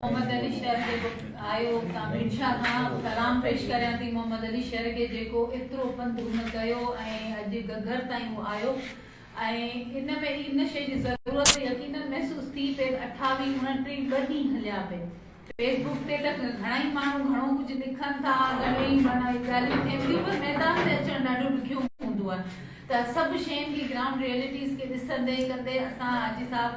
محمد علي شر جيڪو آيو اتان ڀٽشاهه کان سلام پيش ڪريان ٿي محمد علي شر کي جيڪو ايترو پنڌ هن ڪيو ۽ اڄ گهگهر تائين هو آيو ۽ ان ۾ ان شيء جي ضرورت يقينن محسوس ٿي پئي ته اٺاويهه اڻٽيهه ٻه ڏينهن هليا پئي فيس بڪ تي ته گهڻائي ماڻهو گهڻو ڪجهه لکن ٿا، گهڻيئي معنيٰ ڳالهيون ٿين ٿيون پر ميدان تي اچڻ ڏاڍو ڏکيو هوندو آهي ته سڀ شين کي گرائونڊ ريئلٽيز کي ڏسندي ڪندي اسان حاجي صاحب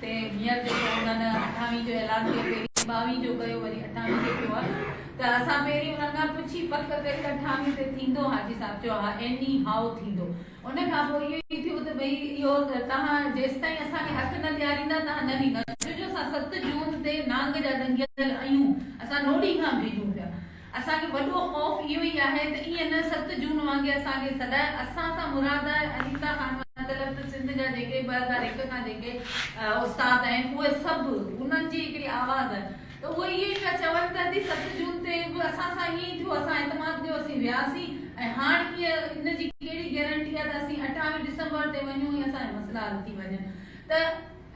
تي هينئر جيڪو انهن اٺاويهين جو اعلان ڪيو پهرين ٻاويهين جو ڪيو وري اٺاويهين تي ٿيو آهي ته اسان پهرين انهن کان پڇي پڪ ڪئي ته اٺاويهين تي ٿيندو حاجي صاحب چيو ها ايني هائو ٿيندو ان کان پوء اهو ئي ٿيو ته ڀئي اهو توهان جيستائين اسان کي حق نه ڏياريندا توهان نه ويندا ڇو جو اسان 7 جون تي نانگ جا ڏنگيل آهيون اسان نوڙي کان ڀيڄون پيا اسان کي وڏو خوف اهو ئي آهي ته ائين نه 7 جون وانگي اسان کي سڏائي اسان سان مراد آهي انيتا خان مطلب ته سنڌ جا جيڪي 2001 کان جيڪي استاد آهن اهي سڀ انهن جي هڪڙي آواز آهي ته اهي اهو ئي پيا چون ته ادي 7 جون تي به اسان سان ائين ئي ٿيو، اسان اعتماد ڪيو اسين وياسين ۽ هاڻ ڪيئن ان جي ڪهڙي گيرنٽي آهي ته اسين اٺاويهه ڊسمبر تي وڃون ۽ اسان جا مسئلا حل ٿي وڃن ته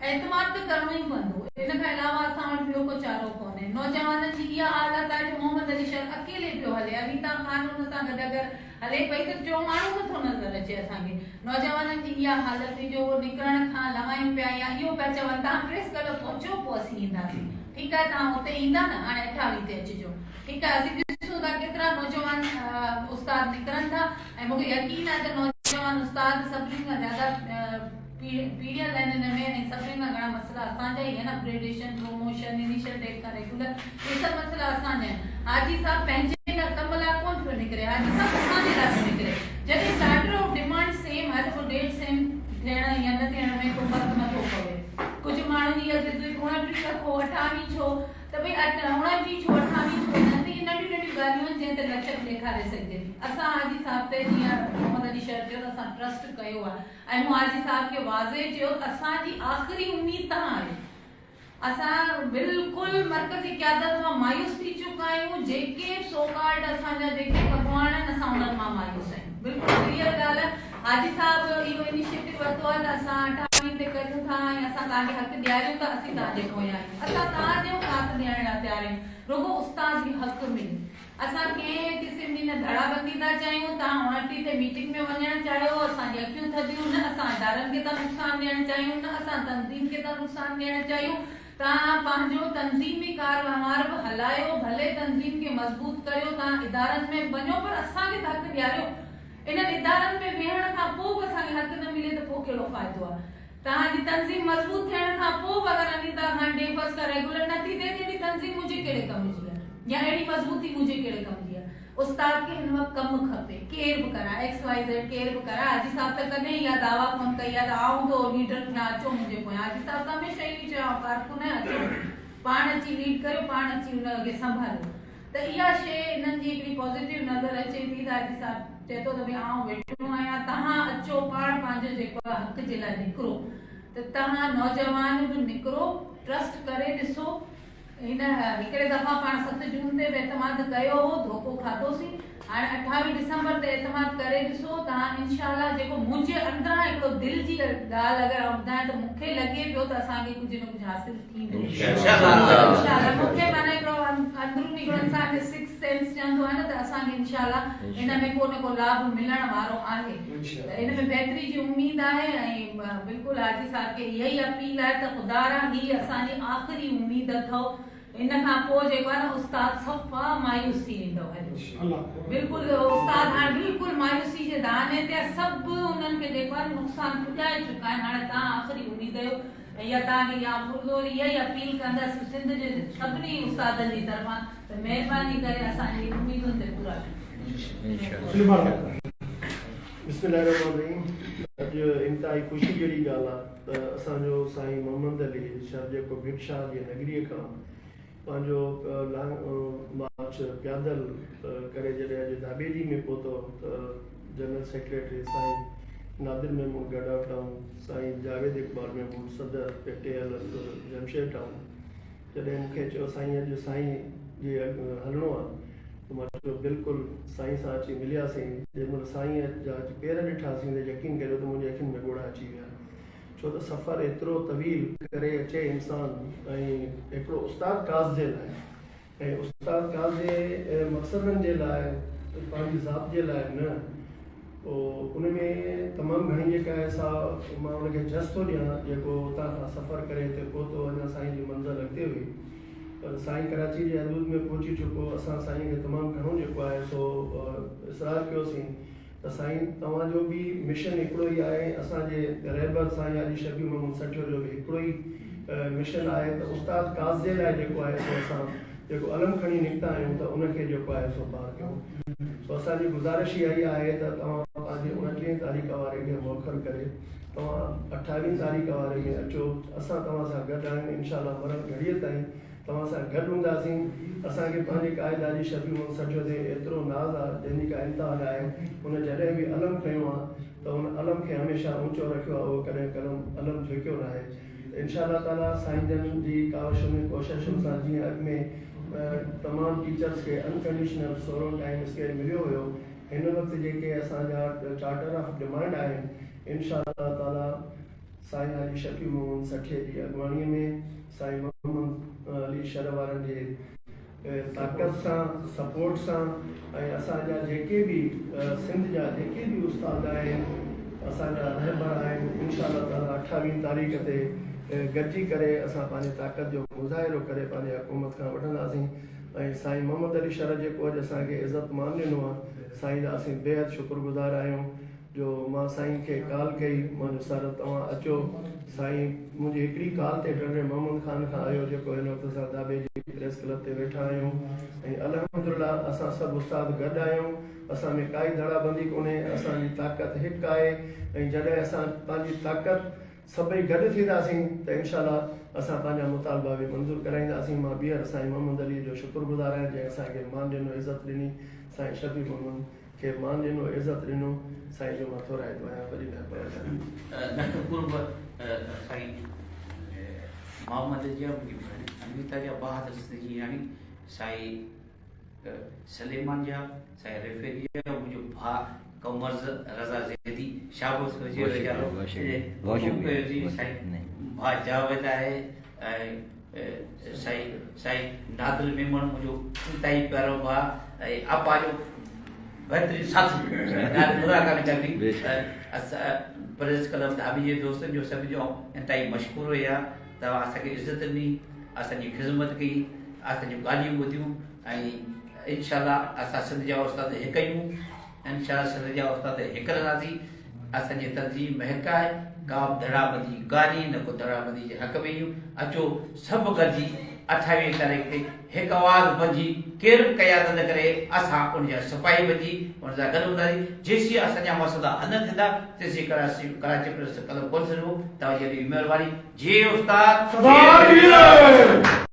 اعتماد ته ڪرڻو ئي پوندو ان کان علاوه اسان وٽ ٻيو ڪو چارو ڪونهي. نوجوانن جي اها حالت آهي جو محمد علي شر اڪيلي پيو هلي انيتا خان ان سان گڏ اگر هلي پئي ته ٽيون ماڻهو نه ٿو نظر اچي اسان کي نوجوانن جي اها حالت هئي جو اهو نڪرڻ کان لوائين پيا يا اهو پيا چون توهان پريس ڪلب پهچو پوء اسين اينداسين ٺيڪ آهي توهان اتي ايندا نه هاڻي اٺاويهه تي اچجو ٺيڪ آهي اسين ڏسون ٿا ڪيترا نوجوان استاد نڪرن ٿا ۽ مون کي يقين آهي ته نوجوان استاد سڀني کان زياده پيڙهيل آهن ان ۾ ۽ سڀني کان گهڻا مسئلا اسان جا ئي آهن اپگريڊيشن، پروموشن، انيشل ڊيٽ کان ريگيولر اهي سڀ مسئلا اسان جا آهن. حاجي صاحب پنهنجي لاء ڪم لاء ڪونه پيو نڪري حاجي صاحب اسان جي لاء پيو نڪري. جڏهن چارٽر آف ڊيمانڊ سيم آهي ته پوء ڊيٽ سيم ٿيڻ يا نه ٿيڻ ۾ ڪو فرق نه ٿو پوي. ڪجهه ماڻهن جي اها ضد هئي ته 29 رکو اٺاويهه ڇو؟ ته ڀئي اڻٽيهه ڇو اٺاويهه ڇو نه ته اهي ننڍيون ننڍيون ڳالهيون آهن جنهن تي لچڪ ڏيکاري سگهجي ٿي. اسان حاجي صاحب تي جيئن محمد علي شر چيو ته اسان ٽرسٽ ڪيو آهي. ۽ مون حاجي صاحب کي واضح چيو ته اسان جي آخري اميد توهان آهيو. اسان بلڪل مرڪزي قيادت مان مايوس ٿي چڪا آهيون، جيڪي به سو ڪالڊ اسان جا جيڪي به اڳواڻ آهن اسان انهن مان مايوس آهيون. بلڪل ڪليئر ڳالهه آهي. حاجي صاحب اهو انيشيٽو ورتو آهي ته اسان اٺاويهين تي ڪريون ٿا ۽ اسان توهان کي حق ڏياريون ٿا، اسين توهان جي پويان آهيون. اسان توهان جو ساٿ ڏيڻ لاء تيار آهيون، رڳو استاد کي حق ملي. اسان ڪنهن قسم جي نه ڌڙابندي ٿا چاهيون، توهان اڻٽيهه تي ميٽنگ ۾ وڃڻ چاهيو، اسان جي اکيون ٿڌيون، نه اسان ادارن کي ٿا نقصان ڏيڻ چاهيون، نه اسان تنظيم کي ٿا نقصان ڏيڻ چاهيون، توهان پنهنجو تنظيمي ڪاروهنوار به هلايو، ڀلي تنظيم کي مضبوط ڪريو، توهان ادارن ۾ به وڃو پر اسان کي ته حق ڏياريو، انهن ادارن ۾ ويهڻ کان پوء به اسان کي حق نه ملي ته پوء ڪهڙو فائدو آهي. توهان جي تنظيم مضبوط ٿيڻ کان پوء به اگر انيتا خان ڊي فرسٽ کان ريگولر نه ٿي ٿئي ته اهڙي تنظيم منهنجي ڪهڙي ڪم جي آهي يا اهڙي مضبوطي منهنجي ڪهڙي ڪم جي آهي. استاد کي هن وقت ڪم کپي. ڪير به ڪرائي ايڪس وائي زيڊ ڪير به ڪرائي حاجي صاحب ته ڪڏهن اها دعويٰ ڪونه ڪئي آهي ته آئون ٿو ليڊر ٿيان اچو منهنجي پويان حاجي صاحب ته هميشه اهو ئي چيو آئون ڪارڪن آهيان اچو پاڻ اچي ليڊ ڪريو پاڻ اچي ان کي سنڀاليو. ته اها شيء انهن جي هڪڙي پازيٽو نظر اچي ٿي ته حاجي صاحب چئي ٿو ته ڀئي آئون ويٺو آهيان توهان اچو پاڻ پنهنجو جيڪو آهي حق جي لاء نڪرو ته توهان نوجوان به نڪرو ٽرسٽ ڪري ڏسو هن هڪڙي دفعا پاڻ 7 جون تي به اعتماد ڪيو هو ڌوڪو کاڌوسين هاڻي 28 ڊسمبر تي اعتماد ڪري ڏسو توهان انشاء الله جيڪو منهنجي اندران هڪڙو دل جي ڳالهه اگر آئون ٻڌايان ته مون کي لڳي پيو ته اسان کي ڪجهه نه ڪجهه حاصل ٿيندو انشاء الله مون کي معنيٰ هڪڙو اندروني هڪڙو انسان کي سڪس سينس چوندو آهي نه ته اسان کي انشاء الله ان ۾ ڪو نه ڪو لاڀ ملڻ وارو آهي ته ان ۾ بهتري جي اميد آهي ۽ بلڪل حاجي صاحب کي اها ئي اپيل آهي ته خدارا هي اسان جي آخري اميد اٿو ان کان پوء جيڪو آهي نه استاد صفا مايوس ٿي ويندو هليو بلڪل استاد هاڻ بلڪل مايوسي جي دهاني تي آهي سڀ انهن کي جيڪو آهي نقصان پڄائي چڪا آهن هاڻي توهان آخري اميد آهيو ۽ اها توهان کي اها پرزور اها ئي اپيل ڪندس سنڌ جي سڀني استادن جي طرفان ته مهرباني ڪري اسان جي اميدن تي پورا ٿيو. بسم الله الرحمٰن الرحيم اڄ انتهائي خوشي جهڙي ڳالهه آ ته اسان جو سائين محمد علي شر جيڪو ڀٽ شاهه جي نگريء کان پنهنجو لانگ مارچ پيادل ڪري جڏهن اڄ ڌاٻيجي ۾ پهتو ته جنرل سيڪريٽري سائين نادر محمود گڊاو ٽائون، سائين جاويد اقبال محمود صدر P T L F Jamshed town جڏهن مون کي چيو سائين اڄ سائين جي هلڻو آ ته مان چيو بلڪل سائين سان اچي ملياسين جنهن مهل سائين جا اچي پير ڏٺاسين ته يقين ڪريو ته منهنجي اکين ۾ ڳوڙها اچي ويا. ڇو ته سفر ايترو طويل ڪري اچي انسان ۽ هڪڙو استاد ڪاز جي لاء ۽ استاد ڪاز جي مقصدن جي لاء پنهنجي ذات جي لاء نه، پوء ان ۾ تمام گهڻي جيڪا آهي سا مان ان کي جس ٿو ڏيان جيڪو اتان کان سفر ڪري هتي پهتو. اڃا سائين جي منزل اڳتي هئي پر سائين ڪراچي جي حدود ۾ پهچي چڪو. اسان سائين کي تمام گهڻو جيڪو آهي سو اصرار ڪيوسين ته سائين توهان جو به مشن هڪڙو ئي آهي، اسان جي رهبر سائين حاجي شفيع محمد سٺيو جو به هڪڙو ئي مشن آهي ته استاد ڪاز جي لاء جيڪو آهي سو اسان جيڪو علم کڻي نڪتا آهيون ته ان کي جيڪو آهي سو پار ڪيون. سو اسان جي گذارش اها ئي آهي ته توهان پنهنجي 29 تاريخ واري کي موخر ڪري توهان 28 تاريخ واري ۾ اچو، اسان توهان سان گڏ آهيون، انشاء الله مرڻ گهڙيء تائين توهان سان گڏ هونداسين. اسان کي پنهنجي قائد حاجي شفيع محمد سٺيو تي ايترو ناز آ جنهن جي ڪا انتها نه آهي. هن جڏهن به علم کنيو آ ته ان علم کي هميشه اونچو رکيو آ، اهو ڪڏهن قلم علم جهڪيو نه آهي. ته انشاء الله تعاليٰ سائين جن جي ڪاوشن ۽ ڪوششن سان جيئن اڳ ۾ تمام ٽيچرس کي انڪنڊيشنل 16 ٽائيم اسڪيل مليو هيو، هن وقت جيڪي اسان جا چارٽر آف ڊمانڊ آهن انشاء الله تعاليٰ سائين حاجي شفيع محمد سٺيء جي اڳواڻيء ۾ سائين محمد علي شر وارن جي طاقت سان سپورٽ سان ۽ اسان جا جيڪي به سنڌ جا جيڪي به استاد آهن اسان جا رهبر آهن انشاء الله تعالي 28 تاريخ تي گڏجي ڪري اسان پنهنجي طاقت جو مظاهرو ڪري پنهنجي حڪومت کان وٺنداسين ۽ سائين محمد علي شر جيڪو اڄ اسان کي عزت مان ڏنو آهي سائين جا اسين بيحد شڪر گذار آهيون جو مان سائين کي ڪال ڪئي مان جو سر توهان اچو، سائين منهنجي هڪڙي ڪال تي ٽنڊي محمد خان کان آيو جيڪو هن وقت اسان داٻي جي پريس ڪلب تي ويٺا آهيون ۽ الحمدلله اسان سڀ استاد گڏ آهيون، اسان ۾ ڪائي ڌڙابندي ڪونهي، اسان جي طاقت هڪ آهي ۽ جڏهن اسان پنهنجي طاقت سڀئي گڏ ٿينداسين ته انشاء الله اسان پنهنجا مطالبا به منظور ڪرائينداسين. مان ٻيهر سائين محمد علي جو شڪر گذار آهيان جنهن اسان کي مان ڏنو عزت ڏني، سائين شفيع محمد کي مان ڏنو عزت ڏنو، سائين جو مان ٿورائتو آهيان. وڏي مهرباني. لک قرب سائين محمد جا، منهنجي ڀيڻ انيتا جا، بهادر سنڌ جي نياڻي سائين سليمان جا، سائين رفيق جا، منهنجو ڀاء قمر رضا زيدي شابس هجي ويچارو حڪم ڪيو جي سائين ڀاء جاويد آهي ۽ سائين سائين نادر ميمڻ منهنجو انتهائي پيارو ڀاء ۽ آپا جو بهترين ساٿي ڳالهه خدا کان ڪبي. پريس ڪلب ڌاٻي جي دوستن جو سڀ جو انتهائي مشڪور آهيان، توهان اسان کي عزت ڏني، اسان جي خدمت ڪئي، اسان جون ڳالهيون ٻڌيون ۽ انشاء الله اسان سنڌ جا استاد هڪ آهيون، انشاء الله سنڌ جا استاد هڪ رهنداسين. اسان جي تنظيم هڪ آهي، ڪا به ڌڙابندي ڪانهي، نه ڪو ڌڙابندي جي حق ۾ آهيون. اچو سڀ گڏجي 28 تاريخ تي هڪ آواز بنجي ڪير به قيادت نه ڪري اسان ان جا سپاهي بنجي ان سان گڏ هونداسين. جيسين اسان جا مسئلا حل نه ٿيندا تيسين ڪراچي پريس ڪلب ڪونه ڇڏبو. توهان جي وڏي مهرباني. جي استاد جي.